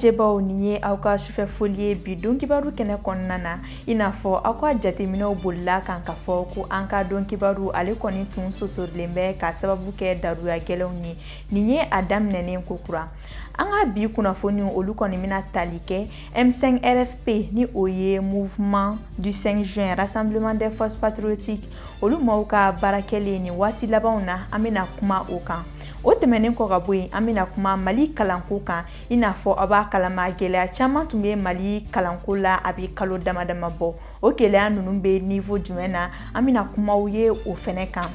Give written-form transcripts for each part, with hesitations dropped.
lajɛbaw, nin ye aw ka sufɛ foli ye bi don kibaru kɛnɛ kɔnɔna na. I n'a fɔ aw ka jateminɛw bolila kan ka fɔ ko an ka don kibaru ale kɔni tun sosorilen bɛ ka sababu kɛ daruya gɛlɛnw ye. Nin ye a daminɛnen kokura. An ka bi kunnafoniw, olu kɔni bɛna tali kɛ M5 RFP, ni o ye Mouvement du 5 juin, Rassemblement des forces patriotiques, olu maaw ka baara kɛlen nin waati labanw na. An bɛna kuma o kan. O tɛmɛnen kɔ ka bɔ yen, an bɛna kuma Mali kalanko kan. I n'a fɔ aw b'a kalama, gɛlɛya caman tun bɛ Mali kalanko la a bɛ kalo dama dama bɔ. O gɛlɛya ninnu bɛ niveau jumɛn na? An bɛna kumaw ye o fɛnɛ kan.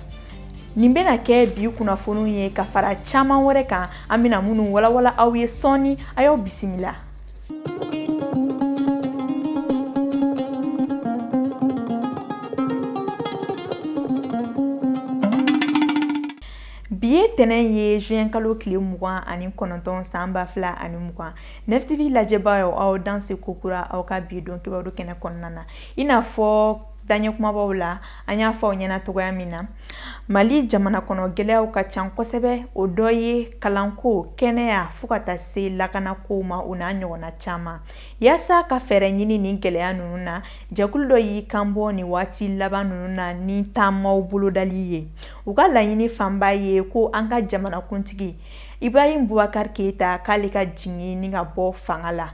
Nin bɛna kɛ bi kunnafoniw ye ka fara caman wɛrɛ kan, an bɛna minnu walawala aw ye sɔɔni. A y'aw bisimila. Bi ye tɛnɛn ye, juin kalo tile 29, san 2020. Nef TV lajɛbaaw, aw danse kokura aw ka bi don kibaru kɛnɛ kɔnɔna na. I n'a fɔ daɲɛ kumabaw la, an y'a fɔ aw ɲɛna cogoya min na, Mali jamana kɔnɔ gɛlɛyaw ka ca kosɛbɛ. O dɔ ye kalanko, kɛnɛya, fo ka taa se lakanakow ma, o n'a ɲɔgɔnna caman. Yaasa ka fɛɛrɛ ɲini nin gɛlɛya ninnu na, jɛkulu dɔ y'i kanbɔ nin waati laban ninnu na ni taamaw bolodali ye. U ka laɲini fanba ye ko an ka jamanakuntigi Ibrahim Boubacar Keita k'ale ka jigin ni ka bɔ fanga la.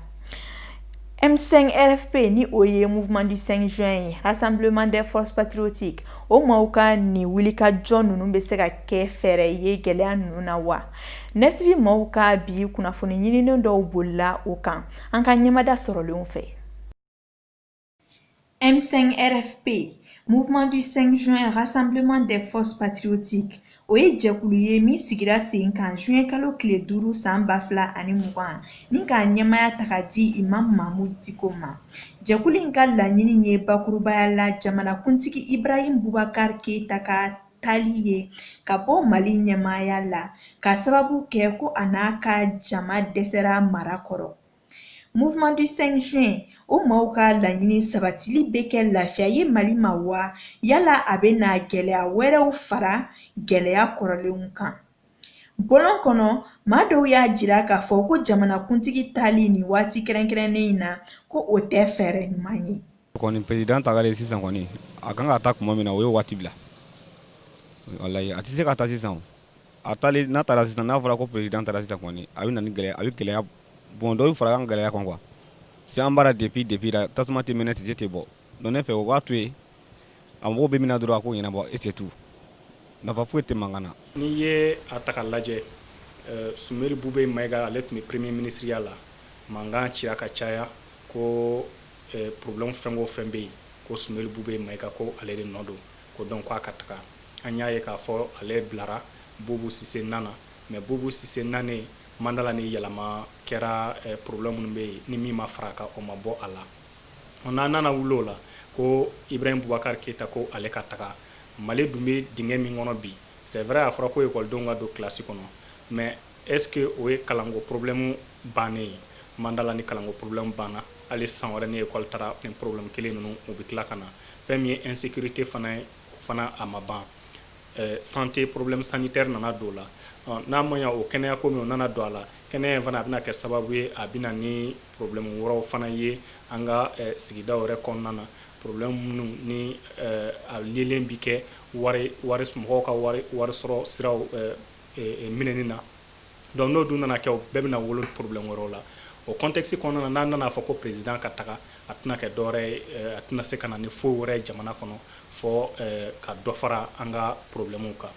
M5 RFP, ni o ye Mouvement du 5 juin ye, Rassemblement des forces patriotiques, o maaw ka nin wulikajɔ ninnu bɛ se ka kɛ fɛɛrɛ ye gɛlɛya ninnu na wa? Nef TV maaw ka bi kunnafoni ɲininen dɔw bolila o kan an ka ɲɛmada sɔrɔlenw fɛ. M5 RFP, Mouvement du 5 juin, Rassemblement des forces patriotiques, o ye jɛkulu ye min sigira sen kan juin kalo tile 5, san 2020, ni k'a ɲɛmaaya ta ka di Imam Mahmoud Dicko ma. Jɛkulu in ka laɲini ye bakurubaya la jamanakuntigi Ibrahim Boubacar Keita ka taali ye ka bɔ Mali ɲɛmaaya la, k'a sababu kɛ ko a n'a ka jama dɛsɛra mara kɔrɔ. Mouvement du 5 juin, o maaw ka laɲini sabatili bɛ kɛ lafiya ye Mali ma wa, yala a bɛ na gɛlɛya wɛrɛw fara gɛlɛya kɔrɔlenw kan? Bɔlɔn kɔnɔ, maa dɔw y'a jira k'a fɔ ko jamanakuntigi taali nin waati kɛrɛnkɛrɛnnen in na, ko o tɛ fɛɛrɛ ɲuman ye. Kɔni président tagalen sisan kɔni, a kan ka taa tuma min na, o ye waati bila. Walayi, a tɛ se ka taa sisan. A taalen, n'a taara sisan, n'a fɔra ko président taara sisan kɔni, a bɛ na ni gɛlɛya, a bɛ gɛlɛya bon dɔ bɛ fara an gɛlɛya kan quoi. Si an b'a depuis la, tasuma tɛ mɛnɛ, tɛ tɛ bɔ. Donc ne fɛ, o b'a to yen, a mɔgɔw bɛ min na dɔrɔn, a k'o ɲɛnabɔ et c'est tout. Nafa foyi tɛ mankan na. N'i ye a ta k'a lajɛ, Soumeylou Boubèye Maïga, ale tun bɛ premier ministre ya la. Mankan cira ka caya ko problème fɛn o fɛn bɛ yen, ko Soumeylou Boubèye Maïga, ko ale de nɔ don, ko donc k'a ka taga. An y'a ye k'a fɔ ale bilara, Boubou Cissé nana. Mais Boubou Cissé nanen, mandat la, ni yɛlɛma kɛra, problème minnu bɛ yen, ni min ma fara a kan, o ma bɔ a la. N'an nana wuli o la ko Ibrahim Boubacar Keita, ko ale ka taga, Mali dun bɛ dingɛ min kɔnɔ bi, c'est vrai, a fɔra ko ekɔlidenw ka don classe kɔnɔ, mais est ce que o ye kalanko problème bannen ye? Mandat la, ni kalanko problème banna, hali san wɛrɛ ni école taara, ni problème kelen ninnu, u bɛ tila ka na. Fɛn min ye insécurité fana ye, o fana a ma ban. Santé, problème sanitaire nana don o la. N'a ma ɲa o kɛnɛya ko min, o nana don a la, kɛnɛya in fana, a bɛna kɛ sababu ye, a bɛna ni problème wɛrɛw fana ye an ka sigidaw yɛrɛ kɔnɔna na, problème minnu ni a lielen bi kɛ wari wari mɔgɔw ka wari sɔrɔ siraw minɛni na. Donc n'o dun nana kɛ, o bɛɛ bɛna wolo problème wɛrɛw la. O contexte kɔnɔna na, n'an nana fɔ ko président ka taga, a tɛna kɛ dɔwɛrɛ ye, a tɛna se ka na ni foyi wɛrɛ ye jamana kɔnɔ fɔ ka dɔ fara an ka problème kan.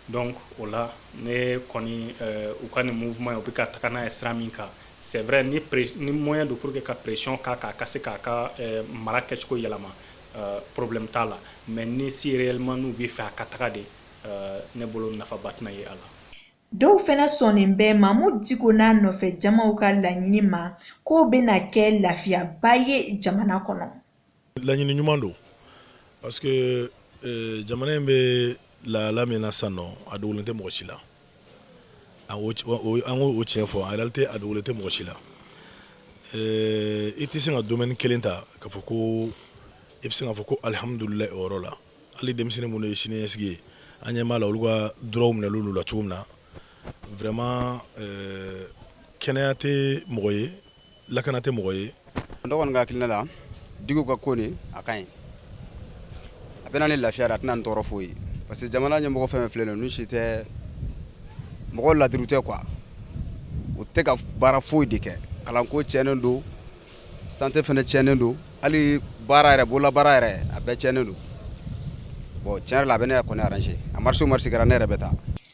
Donc o la, ne kɔni, u ka nin mouvement, u bɛ ka taga n'a ye sira min kan, c'est vrai, ni moyen don pour que ka pression k'a kan, a ka se k'a ka mara kɛcogo yɛlɛma, problème t'a la. Mais ni si réellement n'u bɛ fɛ a ka taga de, ne bolo, nafaba tɛna ye a la. Dɔw fɛnɛ sɔnnen bɛ Mahmoud Dicko n'a nɔfɛ jamaw ka laɲini ma k'o bɛna kɛ lafiyaba ye jamana kɔnɔ. Laɲini ɲuman don, parce que jamana in bɛ lahala min na sisan nɔ, a dogolen tɛ mɔgɔ si la. An k'o tiɲɛ fɔ, en réalité, a dogolen tɛ mɔgɔ si la. I tɛ se ka domaine kelen ta k'a fɔ ko i bɛ se k'a fɔ ko alihamudulilayi o yɔrɔ la. Hali denmisɛnnin minnu ye siniɲɛsigi ye, an ɲɛ b'a la, olu ka droit minɛlen la cogo min na, vraiment. Kɛnɛya tɛ mɔgɔ ye, lakana tɛ mɔgɔ ye. Ne kɔni ka hakilina la, Dicko ka ko nin, a ka ɲi, a bɛ na ni lafiya, a tɛna n tɔɔrɔ foyi ye, parce que jamana ɲɛmɔgɔ fɛn fɛn filɛ nin, si tɛ mɔgɔ ladiru tɛ quoi, u tɛ ka baara foyi de kɛ. Kalanko tiɲɛnen don, santé fana tiɲɛnen don, hali baara yɛrɛ, bolola baara yɛrɛ, a bɛɛ tiɲɛnen don. Bon, tiɲɛ yɛrɛ la, a bɛ ne yɛrɛ kɔni arranger. A marche o marche kɛra, ne yɛrɛ bɛ taa.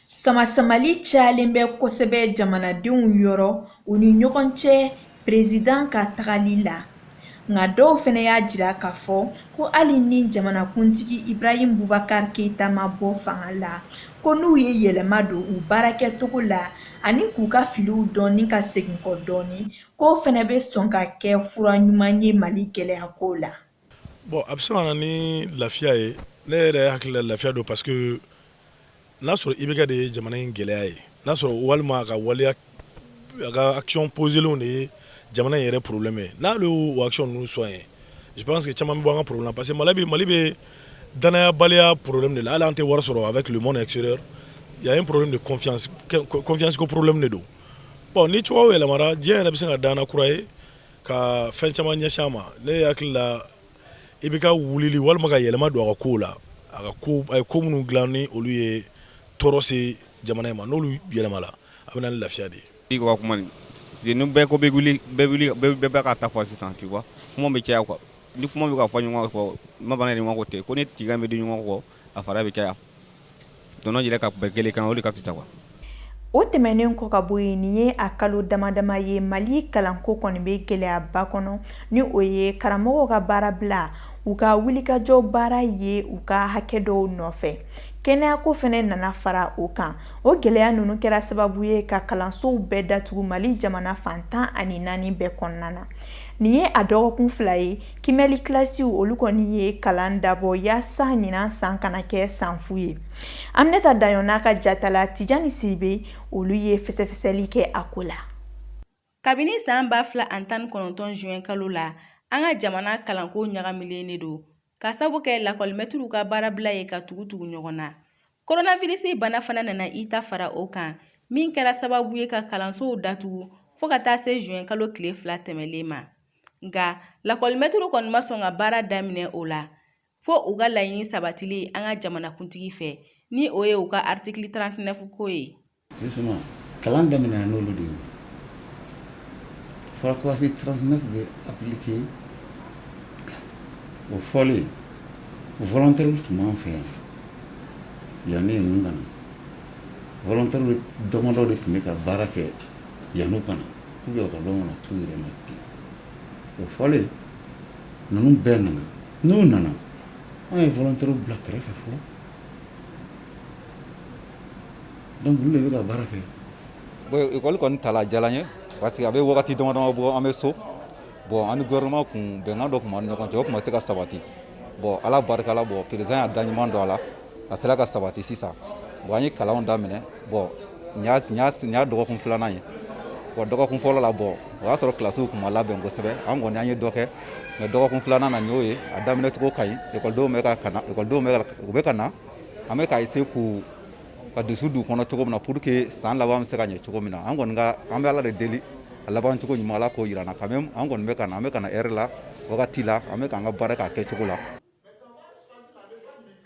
Samasamali cayalen bɛ kosɛbɛ jamanadenw yɔrɔ u ni ɲɔgɔn cɛ perezidan ka tagali la. Nka dɔw fana y'a jira k'a fɔ ko hali ni jamanakuntigi Ibrahim Boubacar Keïta ma bɔ fanga la, ko n'u ye yɛlɛma don u baarakɛcogo la ani k'u ka filiw dɔn ni ka segin kɔ dɔɔnin, k'o fana bɛ sɔn ka kɛ fura ɲuman ye Mali gɛlɛyako la. Bon, a bɛ se ka na ni lafiya ye. Ne yɛrɛ hakili la, lafiya don, parce que n'a sɔrɔ IBK de ye jamana in gɛlɛya ye, n'a sɔrɔ walima a ka waleya, a ka action posélenw de ye jamana in yɛrɛ problème ye, n'ale y'o action ninnu soigner, je pense que caman bɛ bɔ an ka problème na, parce que Mali bɛ danayabaliya problème de la. Hali an tɛ wari sɔrɔ avec le monde extérieur, il y a un problème de confiance, confiance ko problème de don. Bon, ni cogoyaw yɛlɛmara, diɲɛ yɛrɛ bɛ se ka danna kura ye ka fɛn caman ɲɛsin a ma. Ne hakili la, IBK wulili walima ka yɛlɛma don a ka kow la, a ka ko, a ye ko minnu dilan ni olu ye tɔɔrɔ se jamana in ma, n'olu yɛlɛmala, a bɛ na ni lafiya de ye. I ka kuma nin, ni bɛɛ ko bɛ wuli, bɛɛ wuli, bɛɛ bɛ ka ta fɔ sisan, tu vois, kuma bɛ caya quoi. Ni kuma bɛ ka fɔ ɲɔgɔn kɔ, ma bana ɲɔgɔn kɔ ten ko ni tiga bɛ di ɲɔgɔn kɔ, a fara bɛ caya. Dɔnɔ yɛrɛ ka bɛn kelen kan, o de ka fisa quoi. O tɛmɛnen kɔ ka bɔ yen, nin ye a kalo dama dama ye, Mali kalanko kɔni bɛ gɛlɛyaba kɔnɔ, ni o ye karamɔgɔw ka baara bila, u ka wulikajɔ baara ye u ka hakɛ dɔw nɔfɛ. Kɛnɛyako fana nana fara o kan. O gɛlɛya ninnu kɛra sababu ye ka kalansow bɛɛ datugu Mali jamana fan 14 bɛɛ kɔnɔna na. Nin ye a dɔgɔkun 2 ye, kiimɛli kilasiw olu kɔni ye kalan dabɔ yaasa ɲinan san kana kɛ san fu ye. Aminata Daɲɔ n'a ka jatala Tijani Sidibe, olu ye fɛsɛfɛsɛli kɛ a ko la. Kabini san 2019 juin kalo la, an ka jamana kalanko ɲagamilen de don ka sabu kɛ lakɔlimɛtiriw ka baarabila ye ka tugu tugu ɲɔgɔn na. Koronavirisi bana fana nana i ta fara o kan, min kɛra sababu ye ka kalansow datugu fo ka taa se juin kalo tile 2 tɛmɛlen ma. Nka lakɔlimɛtiriw kɔni ma sɔn ka baara daminɛ o la fo u ka laɲini sabatili an ka jamanakuntigi fɛ, ni o ye u ka article 39 ko ye. Justement, kalan daminɛna n'olu de ye. Fɔra ko article 39 bɛ appliquer. O fɔlen, volontaire tun b'an fɛ yan yanni ninnu ka na. Volontaire damadɔ de tun bɛ ka baara kɛ yan'u ka na pour que ekɔlidenw kana t'u yɛrɛ ma ten. O fɔlen, ninnu bɛɛ nana. N'u nana, an ye volontaire bila kɛrɛfɛ fɔlɔ. Donc olu de bɛ ka baara kɛ. Bon, école kɔni tala diyara n ye, parce que a bɛ wagati dama dama bɔ, an bɛ so. Bon, an ni gouvernement kun bɛnkan dɔ tun b'an ni ɲɔgɔn cɛ, o tun ma se ka sabati. Bon, Ala barika la, bon, président y'a da ɲuman don a la, a sera ka sabati sisan. Bon, an ye kalanw daminɛ. Bon, nin y'a dɔgɔkun filanan ye. Bon, dɔgɔkun fɔlɔ la, bon, o y'a sɔrɔ kilasiw tun ma labɛn kosɛbɛ. An kɔni, an ye dɔ kɛ, mais dɔgɔkun filanan na, nin y'o ye, a daminɛ cogo ka ɲi. Ekɔlidenw bɛ ka na, ekɔlidenw bɛ u bɛ ka na. An bɛ ka essayer k'u ka dusu d'u kɔnɔ cogo min na pour que san laban bɛ se ka ɲɛ cogo min na. An kɔni ka, an bɛ Ala de deli, a laban cogo ɲuman, Ala k'o yira an na. Quand même, an kɔni bɛ ka na, an bɛ ka na heure la, wagati la, an bɛ k'an ka baara k'a kɛcogo la.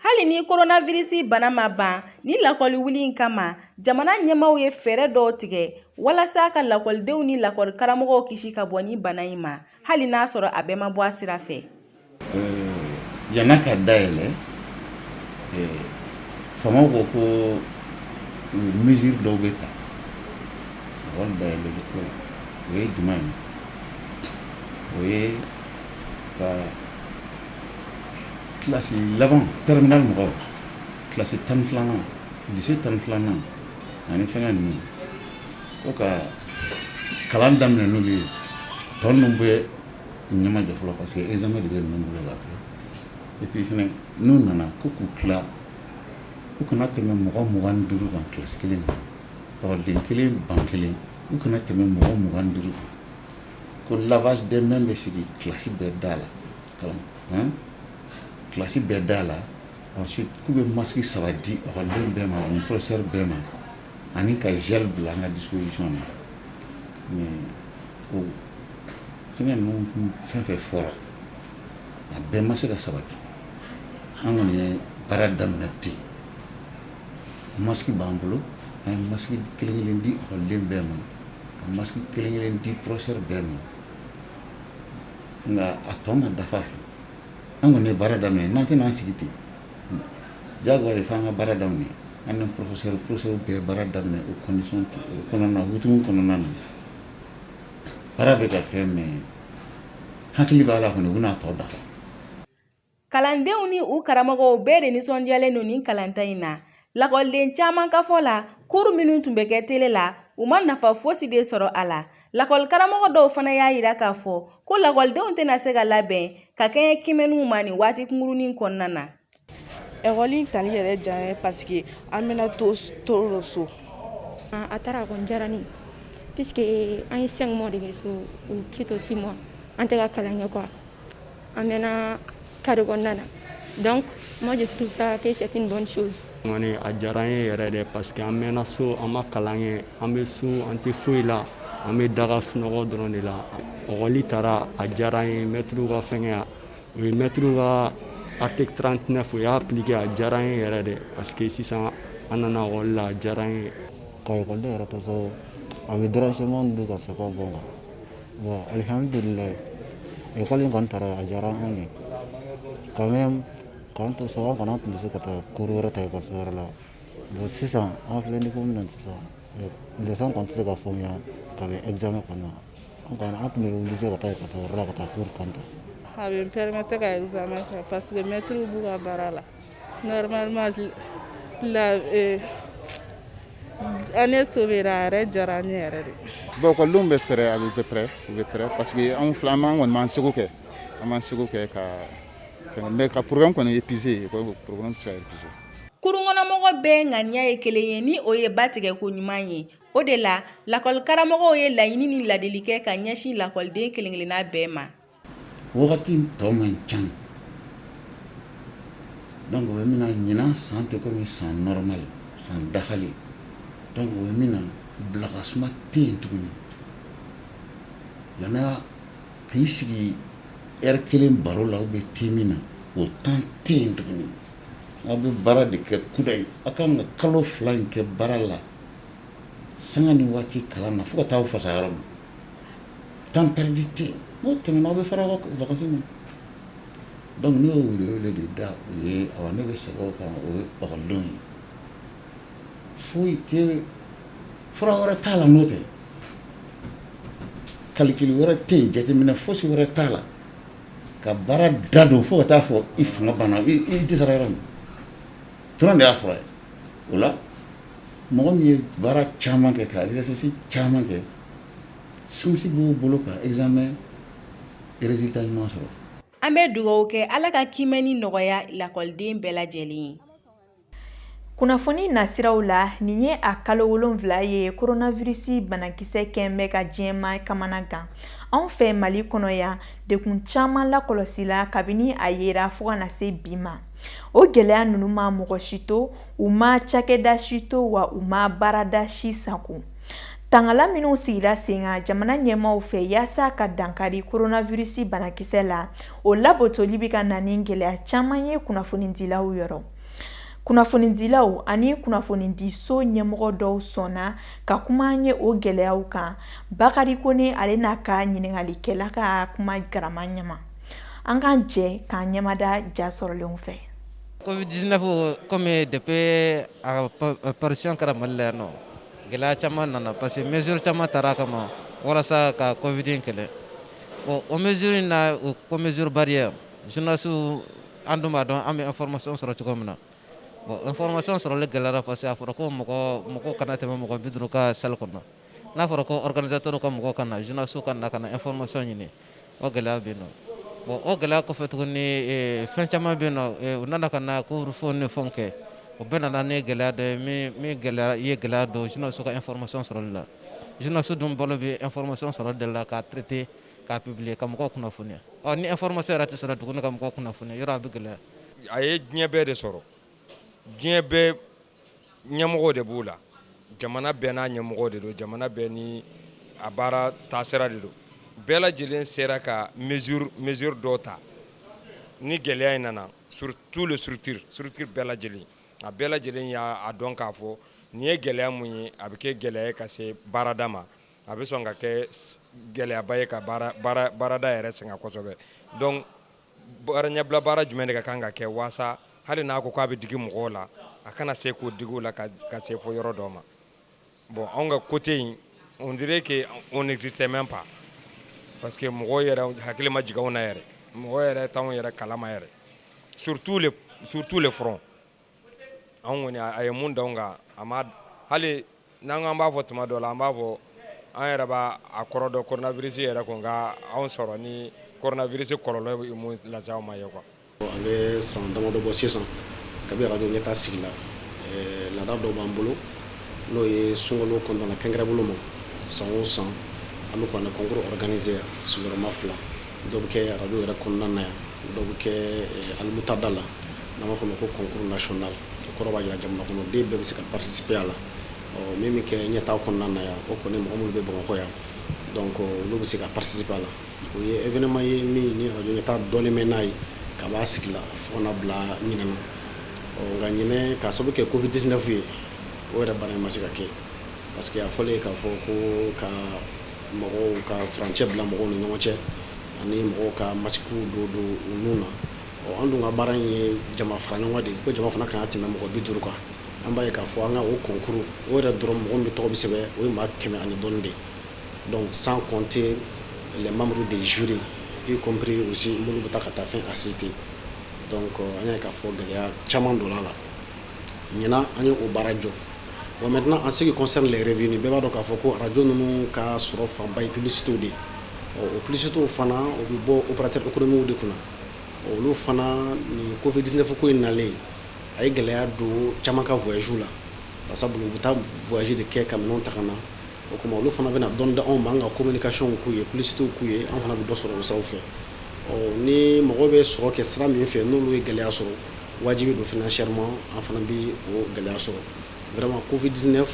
Hali ni koronavirisi bana ma ban ni lakɔli wuli in kama, jamana ɲɛmaw ye fɛɛrɛ dɔw tigɛ walasa ka lakɔlidenw ni lakɔli karamɔgɔw kisi ka bɔ ni bana in ma, hali n'a sɔrɔ a bɛɛ ma bɔ a sira fɛ. Yan'a ka dayɛlɛ, faamaw ko ko mesure dɔw bɛ ta ekɔli dayɛlɛli ko la. O ye jumɛn ye? O ye ka kilasi laban, terminale mɔgɔw, kilasi 12nan, lycée 12nan ani fɛngɛ ninnu, ko ka kalan daminɛ n'olu ye. Tɔ ninnu bɛ ɲɛmajɔ fɔlɔ, parce que examen de bɛ ninnu bolo ka kɛ. Et puis fɛnɛ, n'u nana ko k'u tila, u kana tɛmɛ mɔgɔ 25 kan kilasi kelen na, ekɔliden kelen, ban kelen, u kana tɛmɛ mɔgɔ 25 kan. Ko lavage des mains bɛ sigi kilasi bɛɛ da la, kalan kilasi bɛɛ da la. Ensuite, k'u bɛ masque saba di ekɔliden bɛɛ ma ani professeur bɛɛ ma, ani ka gel bila an ka disposition na. Mais o fɛngɛ ninnu, fɛn fɛn fɔra, a bɛɛ ma se ka sabati. An kɔni ye baara daminɛ ten. Masque b'an bolo, an ye masque kelen kelen di ekɔliden bɛɛ ma, ka masque kelen kelen di professeur bɛɛ ma, nka a tɔ ma dafa. An kɔni ye baara daminɛ, n'an tɛna an sigi ten, diyagoya de f'an ka baara daminɛ. An ni professeur bɛɛ ye baara daminɛ o condition kɔnɔna, hukumu kɔnɔna na. Baara bɛ ka kɛ, mais hakili b'a la kɔni, u bɛna a tɔ dafa. Kalandenw ni u karamɔgɔw bɛɛ de nisɔndiyalen don nin kalanta in na. Lakɔliden caman ka fɔ la, cours minnu tun bɛ kɛ télé la, u ma nafa fosi de sɔrɔ a la. Lakɔlikaramɔgɔ dɔw fana y'a yira k'a fɔ ko lakɔlidenw tɛna se ka labɛn ka kɛɲɛ kiimɛniw ma nin waati kunkurunin kɔnɔna na. Ekɔli in tali yɛrɛ diyara n ye parce que an bɛna to to so. A taara, a kɔni diyara ne ye, puisque an ye 5 mois de kɛ so, ou plutôt 6 mois, an tɛ ka kalan kɛ quoi. An mɛnna carré kɔnɔna na, donc moi je trouve ça que c'est une bonne chose. Kɔni a diyara n ye yɛrɛ de, parce que an mɛnna so, an ma kalan kɛ, an bɛ so, an tɛ foyi la, an bɛ daga sunɔgɔ dɔrɔn de la. Ekɔli taara, a diyara n ye. Mɛtiriw ka fɛngɛ, o ye mɛtiriw ka article 39, o y'a appliqué, a diyara n ye yɛrɛ de, parce que sisan an nana ekɔli la, a diyara n ye. Ka ekɔliden yɛrɛ to so, a bɛ dérangement don ka fɛkɛw bɔ kan. Bon, alihamudulilayi, ekɔli in kɔni taara, a diyara anw ye quand même. K'an to so, an kana tun bɛ se ka taa cours wɛrɛ ta ekɔliso wɛrɛ la. Bon, sisan an filɛ niveau min na sisan, leçon kɔni tɛ se ka faamuya ka bɛn examen kɔni ma. An kɔni, an tun bɛ obligé ka taa ekɔliso wɛrɛ la ka taa cours kɔni ta. A bɛ n permettre ka examen kɛ parce que maître b'u ka baara la normalement. La année sauvée a yɛrɛ diyara n ye yɛrɛ de. Bon, ekɔlidenw bɛ prêt, a bɛ prêt, u bɛ prêt, parce que anw filɛ, an b'an kɔni b'an seko kɛ, an b'an seko kɛ ka mais ka programme kɔni épuisé, programme tɛ se ka épuisé. Kurunkɔnɔmɔgɔ bɛɛ ŋaniya ye kelen ye, ni o ye ba tigɛ ko ɲuman ye. O de la, lakɔlikaramɔgɔw ye laɲini ni ladili kɛ ka ɲɛsin lakɔliden kelen-kelenna bɛɛ ma. Wagati tɔ man ca, donc o bɛ min na, ɲinan san tɛ komi san normal, san dafalen. Donc o bɛ min na, bila ka suma tɛ yen tuguni. Yanni k'i sigi heure kelen baro la ou bien thé min na, o temps tɛ yen tuguni. Aw bɛ baara de kɛ kudayi. Aw kan ka kalo 2 in kɛ baara la, sanga ni waati kalan na, fo ka taa aw fasa yɔrɔ min. Temps perdu tɛ yen. N'o tɛmɛna, aw bɛ fara aw ka vacances ma. Donc ne y'o wele de da o ye. Awa, ne bɛ segin o kan, o ye ekɔlidenw ye. Foyi tɛ, fura wɛrɛ t'a la n'o tɛ, calcul wɛrɛ tɛ yen, jateminɛ fosi wɛrɛ t'a la, ka baara da don fo ka taa fɔ i fanga banna, i dɛsɛra yɔrɔ min dɔrɔn de y'a fura ye. O la, mɔgɔ min ye baara caman kɛ, ka exercice caman kɛ, chance b'o bolo ka examen résultat ɲuman sɔrɔ. An bɛ dugawu kɛ, Ala ka kiimɛni nɔgɔya lakɔliden bɛɛ lajɛlen ye. Kunnafoni nasiraw la, nin ye a kalo 7 ye coronavirus banakisɛ kɛn bɛ ka diɲɛma kamana gan. Anw fɛ Mali kɔnɔ yan, dekun caman lakɔlɔsila kabini a yera fo ka na se bi ma. O gɛlɛya ninnu ma mɔgɔ si to, u ma cakɛda si to, wa u ma baarada si sago. Tangala minnu sigira sen kan jamana ɲɛmaaw fɛ yaasa ka dankari coronavirus banakisɛ la, o labotoli bɛ ka na ni gɛlɛya caman ye kunnafonidilaw yɔrɔ. Kunnafonidilaw ani kunnafonidiso ɲɛmɔgɔ dɔw sɔnna ka kuma an ye o gɛlɛyaw kan. Bakari Kone, ale n'a ka ɲininkalikɛla ka kuma garama ɲɛma. An k'an jɛ k'an ɲɛmada ja sɔrɔlenw fɛ. Covid-19, comme depuis a apparition kɛra Mali la yan nɔ, gɛlɛya caman nana, parce que mesure caman tara a kama walasa ka Covid in kɛlɛ. Bon, o mesure in na, o ko mesure barrière, journaliste an dun b'a dɔn an bɛ information sɔrɔ cogo min na. Bon, information sɔrɔli gɛlɛyara, parce que a fɔra ko mɔgɔ kana tɛmɛ mɔgɔ 50 ka salle kɔnɔ. N'a fɔra ko organisateur ka mɔgɔ ka na, journaliste ka na ka na information ɲini, o gɛlɛya bɛ yen nɔ. Bon, o gɛlɛya kɔfɛ tuguni, fɛn caman bɛ yen nɔ, u nana ka na couvre-feu ni fɛnw kɛ. O bɛɛ nana ni gɛlɛya dɔ ye min gɛlɛya ye gɛlɛya don journaliste ka information sɔrɔli la. Journaliste dun balo bɛ information sɔrɔli de la, k'a traiter, k'a publier, ka mɔgɔw kunnafoniya. Ɔ ni information yɛrɛ tɛ sɔrɔ tuguni ka mɔgɔw kunnafoniya yɔrɔ, a bɛ gɛlɛya. A ye diɲɛ bɛɛ de sɔrɔ, diɲɛ bɛɛ ɲɛmɔgɔ de b'o la, jamana bɛɛ n'a ɲɛmɔgɔ de don, jamana bɛɛ ni a baara taasira de don. Bɛɛ lajɛlen sera ka mesure dɔw ta ni gɛlɛya in nana, surtout le structure bɛɛ lajɛlen, a bɛɛ lajɛlen y'a dɔn k'a fɔ nin ye gɛlɛya mun ye, a bɛ kɛ gɛlɛya ye ka se baarada ma, a bɛ sɔn ka kɛ gɛlɛyaba ye ka baarada yɛrɛ sɛgɛn kosɛbɛ. Donc baara ɲɛbila baara jumɛn de ka kan ka kɛ waasa hali n'a ko k'a bɛ digi mɔgɔw la, a kana se k'o digi la ka se fo yɔrɔ dɔ ma? Bon, anw ka côté in, on dirait que on n'existait même pas, parce que mɔgɔw yɛrɛ hakili ma jigin anw na yɛrɛ, mɔgɔ yɛrɛ t'anw yɛrɛ kalama yɛrɛ sur tous les fronts. Anw kɔni, a ye mun da anw kan, a ma hali n'an ko an b'a fɔ tuma dɔ la, an b'a fɔ an yɛrɛ b'a a kɔrɔ dɔn, coronavirus yɛrɛ kun ka anw sɔrɔ ni coronavirus kɔlɔlɔ ye mun lase anw ma ye quoi. A bɛ san damadɔ bɔ sisan, kabi arajo Ɲɛta sigi la, laada dɔ b'an bolo, n'o ye sunkalo kɔnɔna na, kɛnkɛrɛ bolo ma, san o san an bɛ kuranɛ concours organiser sigiyɔrɔma fila. Dɔ bɛ kɛ arajo yɛrɛ kɔnɔna na yan, dɔ bɛ kɛ alimutada la, n'an b'a fɔ o ma ko concours national. O kɔrɔ b'a jira jamana kɔnɔden bɛɛ bɛ se ka participer a la. Ɔ, min bɛ kɛ Ɲɛta kɔnɔna na yan, o kɔni, mɔgɔ minnu bɛ Bamakɔ yan, donc olu bɛ se ka participer a la. O ye événement ye min ni arajo Ɲɛta dɔnnen bɛ n'a ye ka b'a sigi la fo ka na bila ɲinɛ na. Ɔ, nka ɲinɛ, k'a sababu kɛ Covid 19 ye, o yɛrɛ baara in ma se ka kɛ, parce que a fɔlen k'a fɔ ko ka mɔgɔw ka furancɛ bila mɔgɔw ni ɲɔgɔn cɛ, ani mɔgɔw ka masikiw don u nun na. Ɔ, an dun ka baara in ye jama fara ɲɔgɔn de ye, ko jama fana kana tɛmɛ mɔgɔ 50 kan. An b'a ye k'a fɔ an ka o concours o yɛrɛ dɔrɔn, mɔgɔ min tɔgɔ bɛ sɛbɛn, o ye maa 100 ani dɔɔni de ye, donc sans compter les membres des jurys, y compris aussi minnu bɛ taa ka taa fɛn assister. Donc an y'a ye k'a fɔ gɛlɛya caman donna a la. Ɲinan, an ye o baara jɔ. Bon, maintenant, en ce qui concerne les revenus, bɛɛ b'a dɔn k'a fɔ ko arajo ninnu ka sɔrɔ fanba ye publicité de ye. Ɔ, o publicité fana, o bɛ bɔ opérateur économique de kunna. Olu fana, nin Covid 19 ko in nalen, a ye gɛlɛya don caman ka voyage la, sabula u bɛ taa voyage de kɛ ka minɛnw ta ka na. O tuma, olu fana bɛna dɔɔni di anw ma, an ka communication k'u ye, publicité k'u ye, an fana bɛ dɔ sɔrɔ o siraw fɛ. Ɔ, ni mɔgɔ bɛ sɔrɔ kɛ sira min fɛ, n'olu ye gɛlɛya sɔrɔ, wajibi don financièrement an fana bɛ o gɛlɛya sɔrɔ. Vraiment, Covid 19,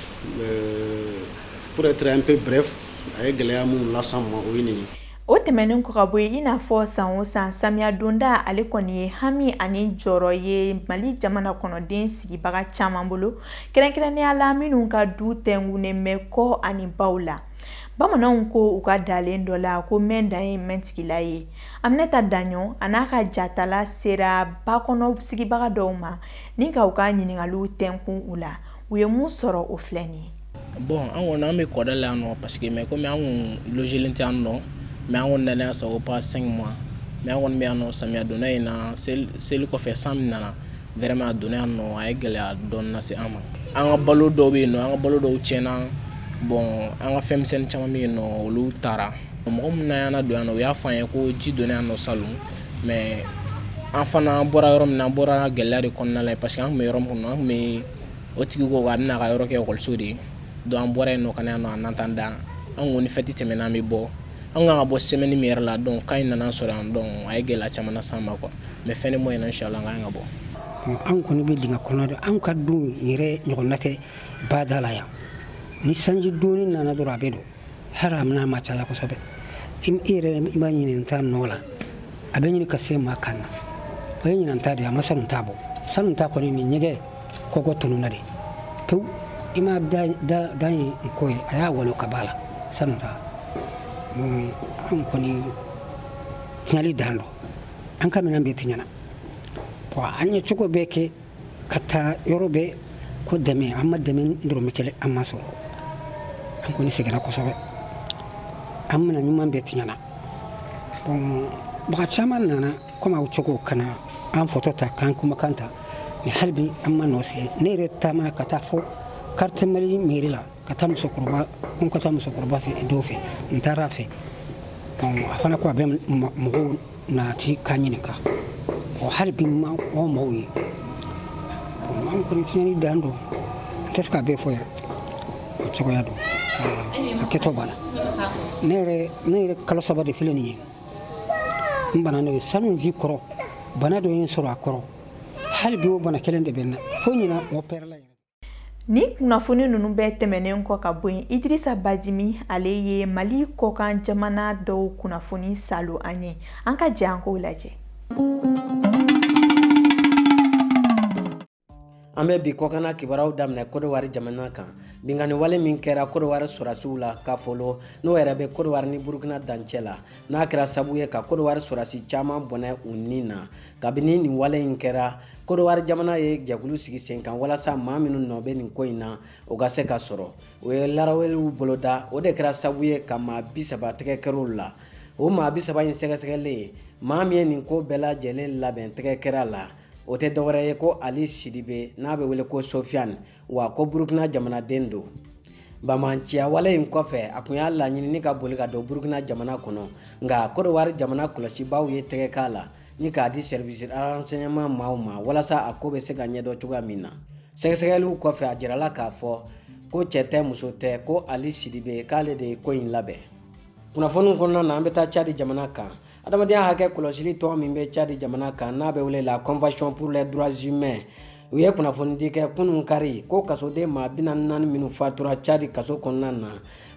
pour être un peu bref, a ye gɛlɛya minnu las'an ma, o ye nin ye. O tɛmɛnen kɔ ka bɔ yen, i n'a fɔ san o san, samiya donda, ale kɔni ye hami ani jɔrɔ ye Mali jamana kɔnɔden sigibaga caman bolo, kɛrɛnkɛrɛnnenya la minnu ka du tɛnkunnen bɛ kɔ ani baw la. Bamananw ko u ka dalen dɔ la ko mɛn dan ye mɛntigila ye. Aminata Daɲɔ a n'a ka jatala sera ba kɔnɔ sigibaga dɔw ma ni ka u ka ɲininkaliw tɛnkun u la. U ye mun sɔrɔ, o filɛ nin ye. Bon, an kɔni, an bɛ kɔda la yan nɔ, parce que mais komi an kun logelen tɛ yan nɔ, mais an kɔni nana yan ça vaut pas 5 mois, mais an kɔni bɛ yan nɔ. Samiya donda in na, seli kɔfɛ, san min nana, vraiment a donna yan nɔ, a ye gɛlɛya dɔɔni lase an ma. An ka balo dɔw bɛ yen nɔ, an ka balo dɔw tiɲɛna. Bon, an ka fɛn misɛnnin caman bɛ yen nɔ, olu taara. Mɔgɔ min y'an don yan nɔ, u y'a fɔ an ye ko ji donna yan nɔ salon, mais an fana bɔra yɔrɔ min na, an bɔra gɛlɛya de kɔnɔna la, parce que an tun bɛ yɔrɔ min kɔnɔ, an tun bɛ o tigi ko a bɛna a ka yɔrɔ kɛ ekɔliso de ye. Donc an bɔra yen nɔ ka na yan nɔ en attendant. An ko ni fête tɛmɛna, an bɛ bɔ. An kan ka bɔ semaine min yɛrɛ la, donc cas in nana sɔrɔ yan, donc a ye gɛlɛya caman las'an ma quoi. Mais fin de mois in na, inchallah, an kan ka bɔ. An kɔni bɛ dingɛ kɔnɔ de. An ka du yɛrɛ ɲɔgɔnna tɛ bada la yan. Ni sanji donni nana dɔrɔn, a bɛ don, hali a bɛna ma caya kosɛbɛ. I yɛrɛ i b'a ɲini ta nɔ la, a bɛ ɲini ka se maa kan na. O ye ɲinan ta de ye, a ma salon ta bɔ. Salon ta kɔni, nin ɲɛgɛn kɔkɔ tununna de pewu. I ma da da ye kɔ ye, a y'a walo ka b'a la. Salon ta, an kɔni tiɲɛli dan dɔn, an ka minɛn bɛɛ tiɲɛna. Bon, an ye cogo bɛɛ kɛ ka taa yɔrɔ bɛɛ ko dɛmɛ, an ma dɛmɛ dɔrɔmɛ kelen an ma sɔrɔ. An kɔni seginna kosɛbɛ, an minɛ ɲuman bɛɛ tiɲɛna. Bon, mɔgɔ caman nana komi aw cogo ka na an photo ta k'an kumakan ta, mais hali bi an ma nɔ se. Ne yɛrɛ taamana ka taa fo carte Mali mairie la, ka taa musokɔrɔba ko ka taa musokɔrɔba fɛ dɔw fɛ. N taara a fɛ. Bon, a fana ko a bɛ mɔgɔw nati k'a ɲininka. Bon, hali bi ma o mɔgɔw ye. Bon, an kɔni tiɲɛni dan don, an tɛ se k'a bɛɛ fɔ yɛrɛ. O cogoya don, a kɛtɔ b'a la. Ne yɛrɛ kalo 3 de filɛ nin ye, n bana n'o ye sanu ji kɔrɔ. Bana dɔ ye n sɔrɔ a kɔrɔ, hali bi o bana kelen de bɛ n na fo ɲina o pɛrɛla yɛrɛ. Ni kunnafoni ninnu bɛɛ tɛmɛnen kɔ ka bɔ yen, Idirisa Badimi, ale ye Mali kɔkan jamana dɔw kunnafoni salo an ye. An ka jɛ an k'o lajɛ. An bɛ bi kɔkanna kibaruyaw daminɛ Kodowari jamana kan. Binkanni wale min kɛra Kodowari sɔrɔdasiw la Kafolo, n'o yɛrɛ bɛ Kodowari ni Burukina dancɛ la, n'a kɛra sabu ye ka Kodowari sɔrɔdasi caman bɔnɛ u ni na. Kabini nin wale in kɛra, Kodowari jamana ye jɛkulu sigi sen kan walasa maa minnu nɔ bɛ nin ko in na, o ka se ka sɔrɔ. U ye laraweliw boloda, o de kɛra sabu ye ka maa 30 tɛgɛ kɛr'u la. O maa 30 in sɛgɛsɛgɛlen, maa min ye nin ko bɛɛ lajɛlen labɛn tɛgɛ kɛra la, o tɛ dɔwɛrɛ ye ko Ali Sidibe, n'a bɛ wele ko Sofiane, wa ko Burukina jamanaden don. Banbaanciya wale in kɔfɛ, a tun y'a laɲini ni ka boli ka don Burukina jamana kɔnɔ, nka Kodowari jamana kɔlɔsibaaw ye tɛgɛ k'a la ni k'a di service renseignement maaw ma walasa a ko bɛ se ka ɲɛdɔn cogoya min na. Sɛgɛsɛgɛliw kɔfɛ, a jirala k'a fɔ ko cɛ tɛ muso tɛ, ko Ali Sidibe k'ale de ye ko in labɛn. Kunnafoniw kɔnɔna na, an bɛ taa Cadi jamana kan. Adamadenya hakɛ kɔlɔsili tɔn min bɛ Cadi jamana kan, n'a bɛ wele la Convention pour les droits humains, u ye kunnafonidi kɛ kunun kari ko kasoden maa 44 minnu fatura Cadi kaso kɔnɔna na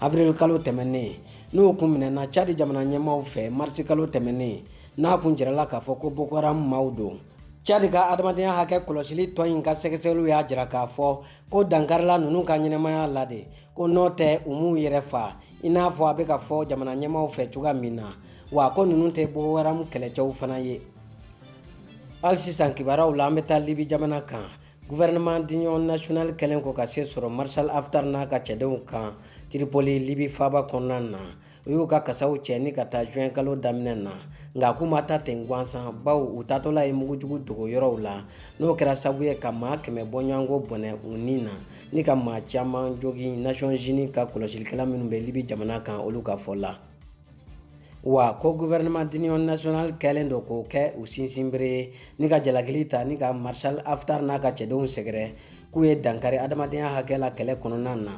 avril kalo tɛmɛnen, n'u kun minɛna Cadi jamana ɲɛmaaw fɛ marisi kalo tɛmɛnen, n'a kun jirala k'a fɔ ko Boko Haram maaw don. Cadi ka adamadenya hakɛ kɔlɔsili tɔn in ka sɛgɛsɛgɛliw y'a jira k'a fɔ ko dankarila ninnu ka ɲɛnamaya la de, ko n'o tɛ u m'u yɛrɛ fa i n'a fɔ a bɛ ka fɔ jamana ɲɛmaaw fɛ cogoya min na, wa ko ninnu tɛ Boko Haram kɛlɛcɛw fana ye. Hali sisan kibaruyaw la, an bɛ taa Libi jamana kan. Gouvernement d'union nationale kɛlen kɔ ka se sɔrɔ Marshal Haftar n'a ka cɛdenw kan Tripoli, Libi faaba kɔnɔna na, u y'u ka kasaw cɛ ni ka taa juin kalo daminɛ na, nka k'u ma taa ten gansan, bawo u taatɔla ye mugujugu dogo yɔrɔw la, n'o kɛra sabu ye ka maa 100 bɔɲɔgɔnko bɔnɛ u ni na ni ka maa caman jogin, Nations Unies ka kɔlɔsilikɛla minnu bɛ Libi jamana kan, olu ka fɔ la. Wa ko gouvernement d'union nationale kɛlen don k'o kɛ u sinsinbere ye ni ka jalakili ta ni ka Marshal Haftar n'a ka cɛdenw sɛgɛrɛ k'u ye dankari adamadenya hakɛ la kɛlɛ kɔnɔna na.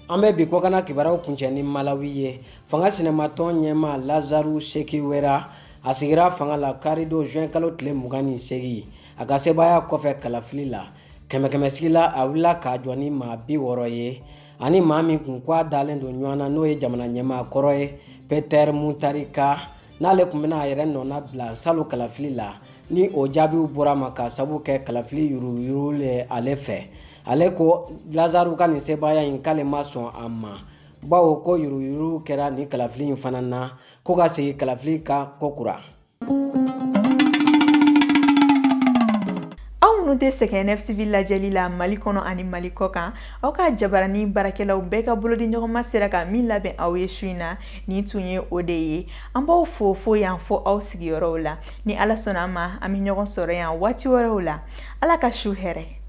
An bɛ bi kɔkanna kibaruyaw kuncɛ ni Malawi ye. Fanga sinamatɔn ɲɛmaa Lazarus Chakwera, a sigira fanga la karidon juin kalo tile 28, a ka sebaaya kɔfɛ kalafili la. Kɛmɛ kɛmɛ sigi la, a wulila k'a jɔ ni maa 60 ye ani maa min kun ko a dalen don ɲɔgɔn na, n'o ye jamana ɲɛmaa kɔrɔ ye Peter Mutharika, n'ale tun bɛna a yɛrɛ nɔna bila salon kalafili la, ni o jaabiw bɔra ma ka sabu kɛ kalafili yuruguyurugu ye ale fɛ. Ale ko Lazarus ka nin sebaaya in, k'ale ma sɔn a ma, bawo ko yuruguyurugu kɛra nin kalafili in fana na, ko ka segin kalafili kan kokura. Aw minnu tɛ sɛgɛn NFTV lajɛli la Mali kɔnɔ ani Mali kɔ kan, aw ka jabarani baarakɛlaw bɛɛ ka bolodi ɲɔgɔnma sera ka min labɛn aw ye su in na, nin tun ye o de ye. An b'aw fo fo yan fo aw sigiyɔrɔw la. Ni Ala sɔnna a ma, an bɛ ɲɔgɔn sɔrɔ yan waati wɛrɛw la. Ala ka su hɛrɛ.